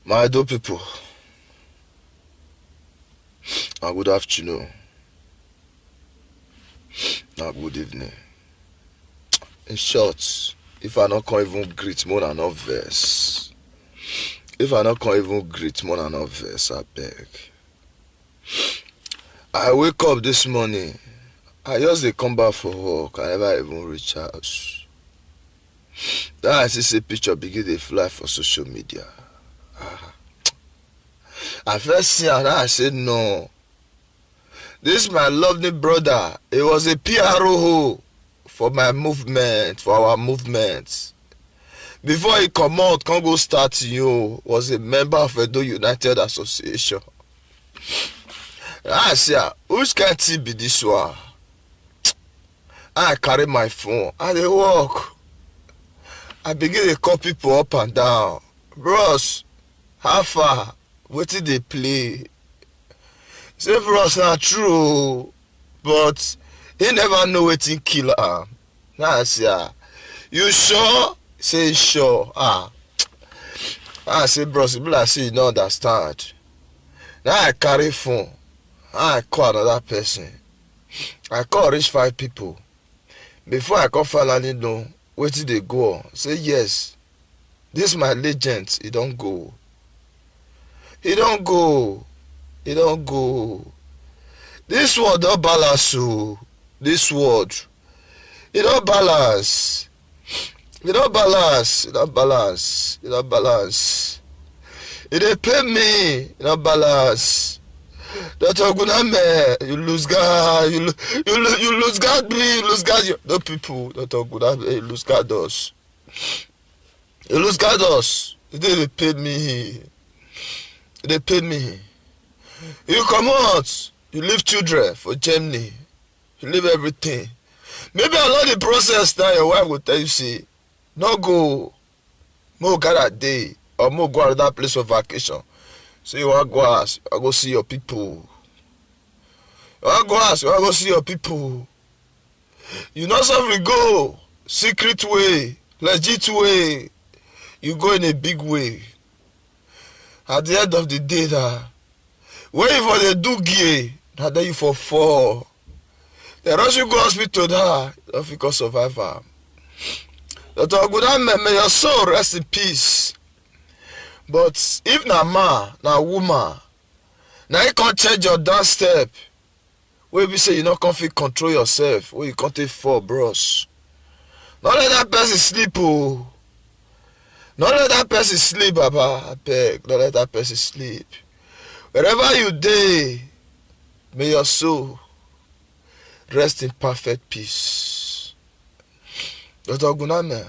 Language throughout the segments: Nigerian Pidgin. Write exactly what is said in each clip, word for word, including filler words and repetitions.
My Edo people, and good afternoon, and good evening. In short, if I no come even greet, more than no verse. If I no come even greet, more than no verse, I beg. I wake up this morning. I just dey come back for work. I never even reach house. Then I see say picture begin dey fly for social media. Ah. I first see am, I say no. This my lovely brother, he was a P R O for my movement, for our movement. Before he comot, come go start you, was a member of Edo United Association. I say, ah, which kind thing be this one? I carry my phone, I dey work. I begin dey call people up and down. Bros, how far? Wetin dey play? Say, bros, na true o, but he never know wetin kill am. Now I say, ah, you sure? Say, sure. Ah, I say, bros, e be like say you no understand. Now I carry phone, I call another person. I call reach five people. Before I come finally know wetin dey go on, say, yes, this my legend, e don go. E don go. E don go. This world don balance o. This world, e don balance. E don balance. E don balance. E don balance. E dey pain me. E don balance. Doctor Oguname, you lose guard. You lo-, you lo-, you lose guard me. You lose guard your, the people. Doctor Oguname, you lose guard us. You lose guard us. E dey, dey pain me. E dey pain me. You comot. You leave children for Germany. You leave everything. Maybe along the process now, your wife go tell you, say, no go. Mo gather day, or mo go another place for vacation. So you wan go house, you wan go see your people. You wan go house, you wan go see your people. You no suffer go secret way, legit way. You go in a big way. At the end of the day, na when you for dey do gear, na there you for fall. Dem rush you go hospital now, you no fit come survive am. Doctor Oguname, may your soul rest in peace. But if na man, na woman, na you come change your dance step, wey be say you no come fit control yourself, wey you come take fall, bros. No let that person sleep o. No let that person sleep, Baba. Abeg, no let that person sleep. Wherever you dey, may your soul rest in perfect peace. Doctor Oguname,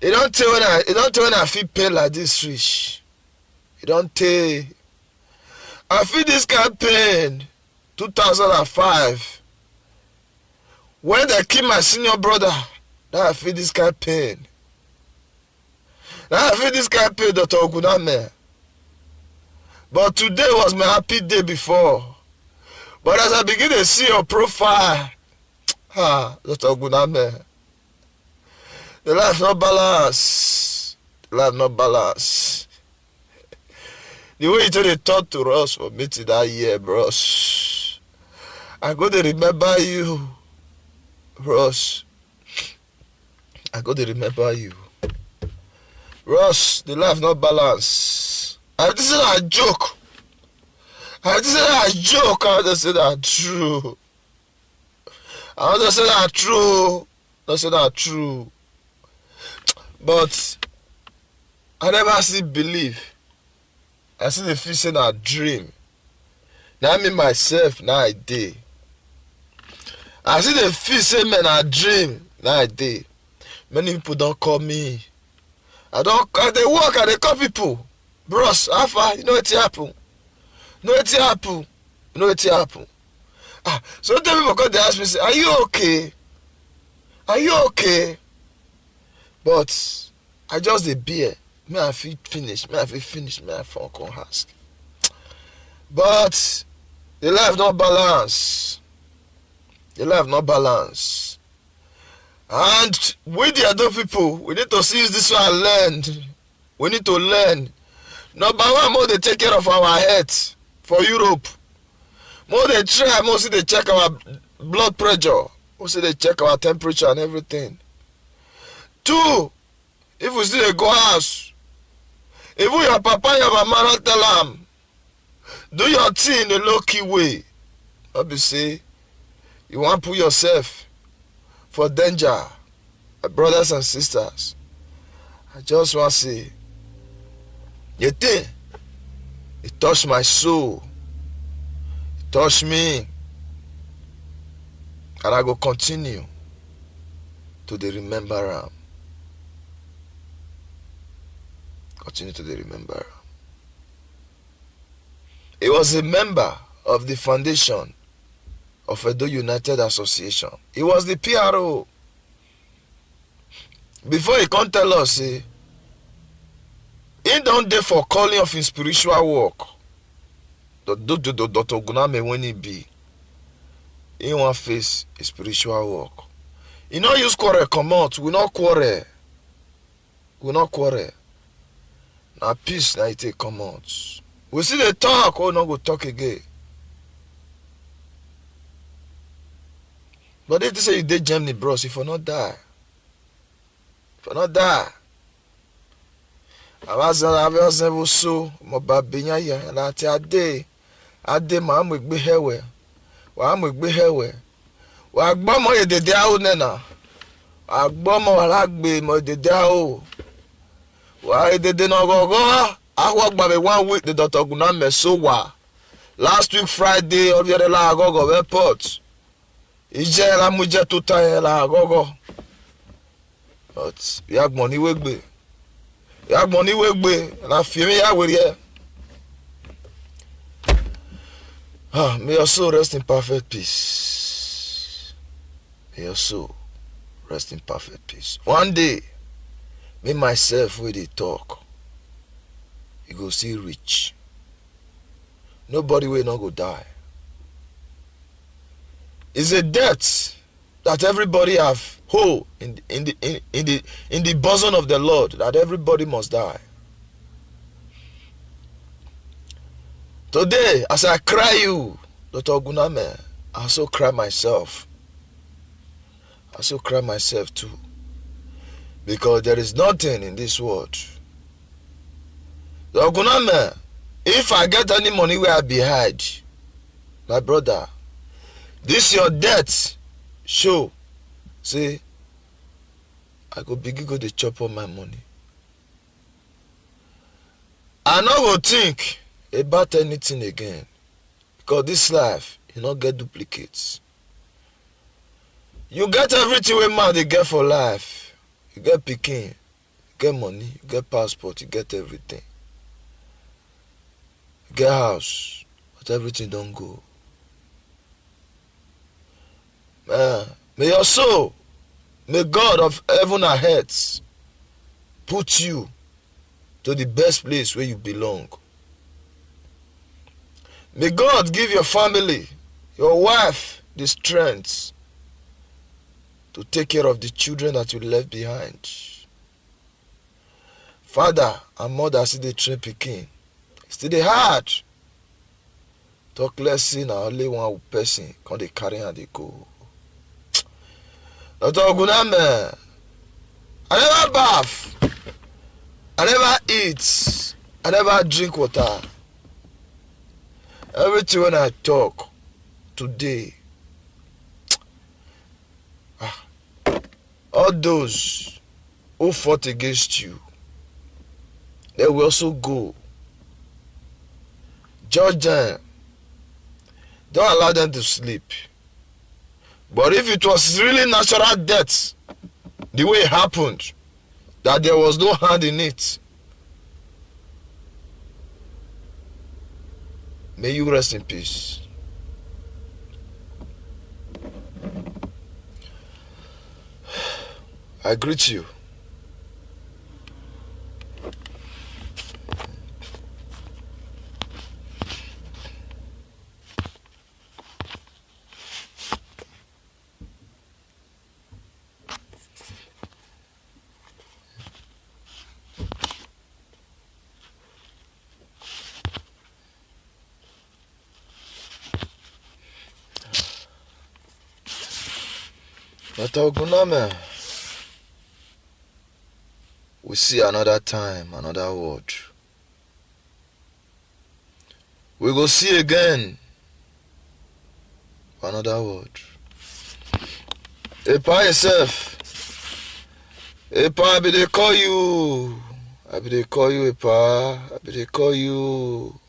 e don tey when I, e don tey when I feel pain like this reach. E don tey. I feel this kind pain two thousand and five, when dem kill my senior brother. Now I feel this kind pain. Now I feel this kind pain, Doctor Oguname. But today was my happy day before. But as I begin to see your profile, ah, Doctor Oguname, the life no balance. The life no balance. The way you take dey talk to us for meeting that year, bros, I go dey remember you, bros. I go dey remember you, bros. The life no balance. I think say na joke. I think say na joke. I just say na true. I just say na true. I say na true. But I never still believe. I still dey feel say na dream. Na me myself, na I dey. I still dey feel say, man, na dream, na I dey. Many people don call me. I don, I dey work, I dey call people. Bros, how far? You know wetin happen? You know wetin happen? You know wetin happen? Ah, so tell people come dey ask me say, are you okay? Are you okay? But I just dey bear. Me I fit finish, me I fit finish, me I fit come ask. But the life no balance. The life no balance. And we, the Edo people, we need to see use this one and learn. We need to learn. Number one, make we dey take care of our health for Europe. Make we dey try, make we still dey check our blood pressure, make we still dey check our temperature and everything. Two, if we still dey go house, even your papa, your mama don tell am, do your thing in a low key way. No be say you wan put yourself for danger. My brothers and sisters, I just wan say, the thing, it touch my soul, it touch me, and I go continue to dey remember am. Continue to dey remember am. He was a member of the foundation of Edo United Association. He was the P R O. Before he come tell us, say, he don dey for calling of him spiritual work. The, the, the, the, Doctor Oguname, when he be, he wan face his spiritual work. He no use quarrel comot. We no quarrel. We no quarrel. Na peace na e take comot. We still dey talk, we no go talk again. But if you say you dey Germany, bros, you for not die. You for not die. Abaza abaza busu mo babinya ya na ti ade. Ade ma mo gbe hewe. Wa mo gbe hewe. Wa gbo mo edede awo nena. Wa gbo mo wa la gbe mo edede awo. Wa edede no gogo. Awo gba me one week the Doctor Oguname so wa. Last week Friday, Obiore la gogo airport. Ije la muje tuta la gogo. But ya gbon ni wegbe. Ya gbon ni wegbe. La fi mi ya were. Ah, may your soul rest in perfect peace. May your soul rest in perfect peace. One day, me myself wey dey talk, you go see rich. Nobody wey no go die. It's a death that everybody have hold in, in the in, in the in the bosom of the Lord, that everybody must die. Today, as I cry you, Doctor Oguname, I also cry myself. I also cry myself too. Because there is nothing in this world. Doctor Oguname, if I get any money where I be hide, my brother, this your debt show. See, I go begin go dey chop all my money. I no go think about anything again, because this life, you no get duplicates. You get everything wey man dey get for life. You get pikin, you get money, you get passport, you get everything. You get house, but everything don go. Man, may your soul, may God of heaven and earth put you to the best place where you belong. May God give your family, your wife, the strength to take care of the children that you left behind. Father and mother still dey train pikin. E still dey hard. Talk less say na only one person come dey carry am dey go. Doctor Oguname, I never baff, I never eat, I never drink water. Everything when I talk today, ah, all those who fought against you, they will also go. Judge them. Don't allow them to sleep. But if it was really natural death, the way it happened, that there was no hand in it, may you rest in peace. I greet you. Doctor Oguname, we see another time, another world. We go see again, another world. Epa yourself. Epa, I be dey call you. I be dey call you, Epa. I be dey call you.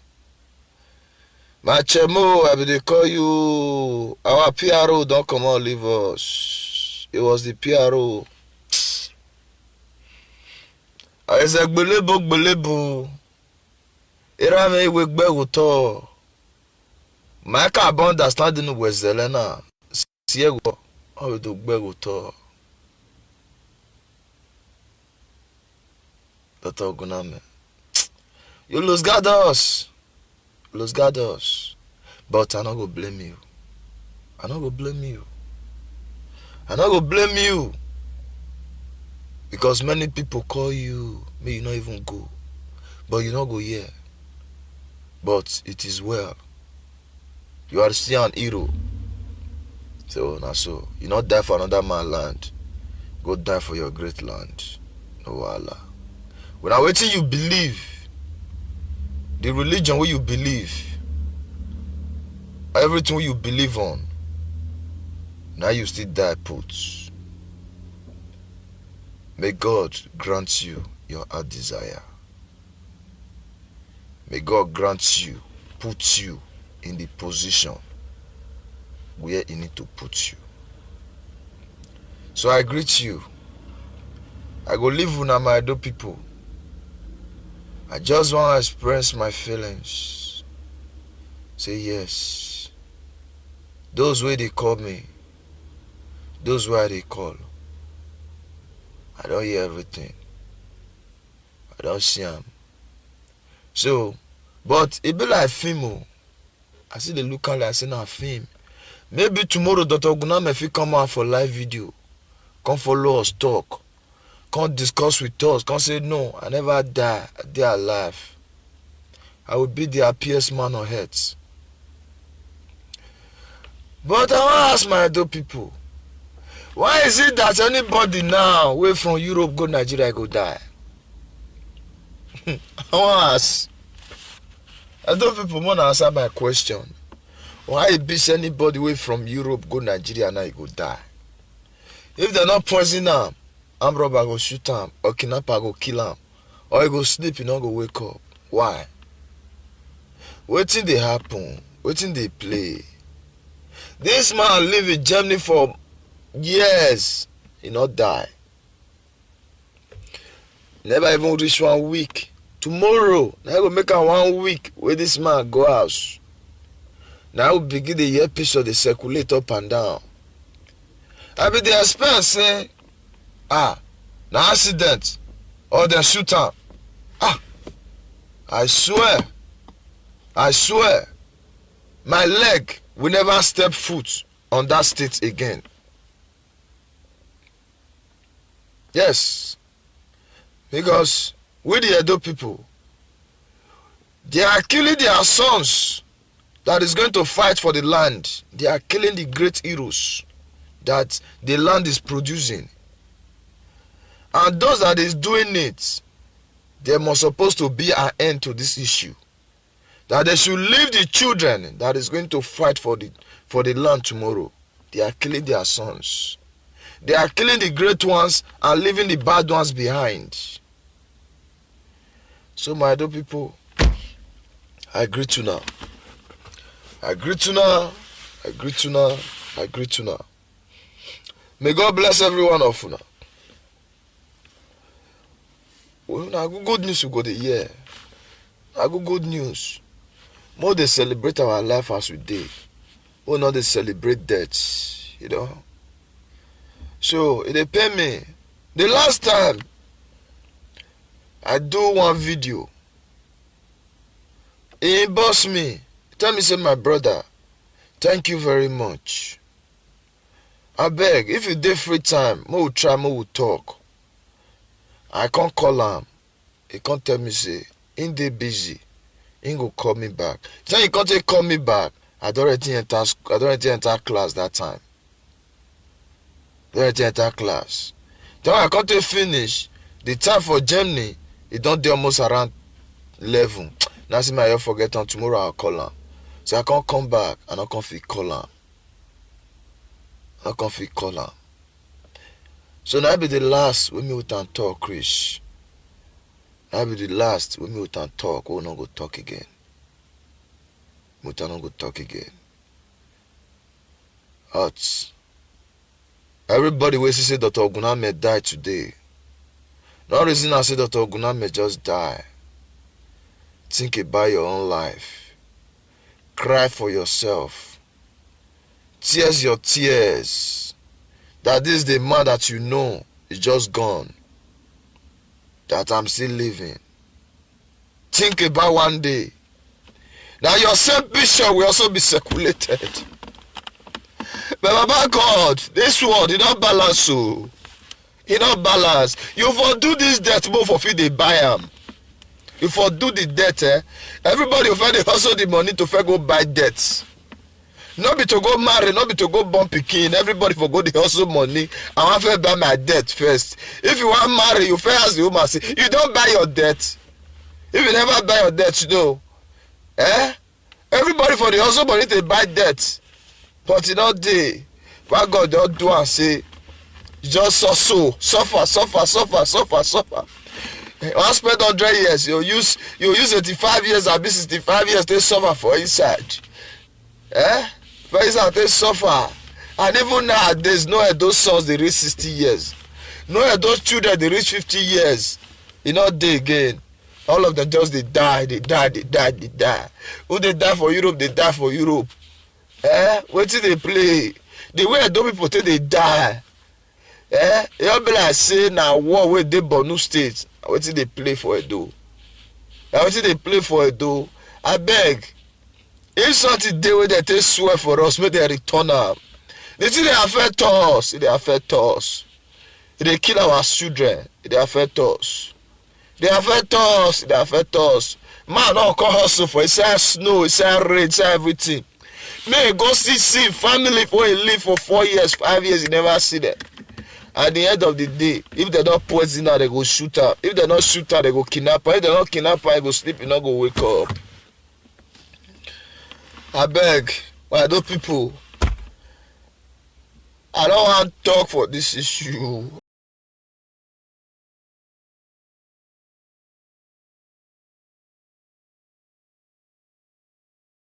My Chemo, I be dey call you. Our P R O don comot leave us. It was the P R O. Eze gbelebo gbelebo. Era me iwe gbe wuto. My ka bon understanding we zelena. Sie go. How do gbe wuto. Doctor Oguname. You lose guard us. Lose guard us. But I no go blame you. I no go blame you. I no go blame you. Because many people call you, may you not even go. But you no go hear. But it is well. You are still an hero. So na so. You not die for another man land. Go die for your great land. No wahala. When I wetin you believe, the religion wey you believe, everything wey you believe on, now you still die put. May God grant you your heart desire. May God grant you, put you in the position where he need to put you. So I greet you. I go leave una, my Edo people. I just want to express my feelings. Say yes. Those way they call me, those where they call. I don't hear everything. I don't see them. So, but it be like film. Oh. I see the look am like say na film. Maybe tomorrow Doctor Oguname fit come out for live video, come follow us talk, come discuss with us, come say, "No, I never die, I dey alive. I will be the happiest man on earth." But I wan ask my Edo people, why is it that anybody now wey from Europe go Nigeria go die? I wan ask. Edo people, wanna answer my question. Why e be say anybody wey from Europe go Nigeria now e go die? If dem no poison am, armed robber go shoot am, or kidnapper go kill am, or e go sleep, e no go wake up. Why? Wetin dey happen? Wetin dey play? This man live in Germany for years, e no die. Never even reach one week. Tomorrow, na go make am one week wey this man go house. Na we begin dey hear picture dey circulate up and down. I be dey expect say, ah, na accident or dem shoot am. Ah, I swear, I swear, my leg will never step foot on that state again. Yes, because we the Edo people, they are killing their sons that is going to fight for the land. They are killing the great heroes that the land is producing. And those that is doing it, there must supposed to be an end to this issue. That they should leave the children that is going to fight for the, for the land tomorrow. They are killing their sons. They are killing the great ones and leaving the bad ones behind. So, my Edo people, I greet you now. I greet you now. I greet you now. I greet you now. May God bless every one of you now. Well, na good, good news we go dey hear. Na good, good news. More dey celebrate our life as we dey. We no dey celebrate death, you know. So e dey pain me. The last time I do one video, he inbox me, tell me say, "My brother, thank you very much. Abeg, if you dey free time, make we try, make we talk." I come call am. He come tell me say he dey busy. He go call me back. Then he come take call me back. I don already enter sc-, I don already enter class that time. Then I enter class. Then when I come to finish, the time for Germany, it don't dey almost around eleven. Now see my forget on tomorrow I'll call him. So I can't come back and I can't fit call him. I can't fit call him. So now be the last when me with am talk, Chris. Now be the last when me with am talk. We no go talk again. We no go talk again. But everybody wey see say Doctor Oguname die today, no reason am say Doctor Oguname just die. Think about your own life. Cry for yourself. Tears your tears. That this the man that you know is just gone. That I'm still living. Think about one day. Now your same picture will also be circulated. But Baba God, this world, e no balance o. E no balance. You for do this debt, but for fit dey buy am. You for do the debt, eh? Everybody for dey hustle the money to fit go buy debt. No be to go marry, no be to go born pikin. Everybody for go dey hustle money. I wan first buy my debt first. If you wan marry, you first ask the woman say, "You don buy your debt?" If you never buy your debt, no. Eh? Everybody for the hustle money dey buy debt. But e no dey. Why God don do am say, you just so so suffer, suffer, suffer, suffer, suffer. Eh, wan spend hundred years, you use you use eighty-five years, abi sixty-five years, take suffer for inside. Eh? For inside, take suffer. And even nowadays, no Edo sons dey reach sixty years. No Edo children dey reach fifty years. E no dey again. All of them just dey die, dey die, dey die, dey die. Who dey die for Europe, dey die for Europe. Eh? Wetin dey play? The way Edo people take dey die. Eh? E just be like say na war wey dey Borno State. Na wetin dey play for Edo. Na wetin dey play for Edo. Abeg, if something dey wey dem take swear for us, make dem return am. The thing dey affect us, e dey affect us. E dey kill our children, e dey affect us. Dey affect us, dey affect us. Man don come hustle for inside snow, inside rain, inside everything. Make e go see see family wey e live for four years, five years, e never see them. At the end of the day, if dem don poison am, dem go shoot am. If dem no shoot am, dem go kidnap am. If dem no kidnap am, e go sleep, e no go wake up. Abeg, my Edo people, I no wan talk for this issue.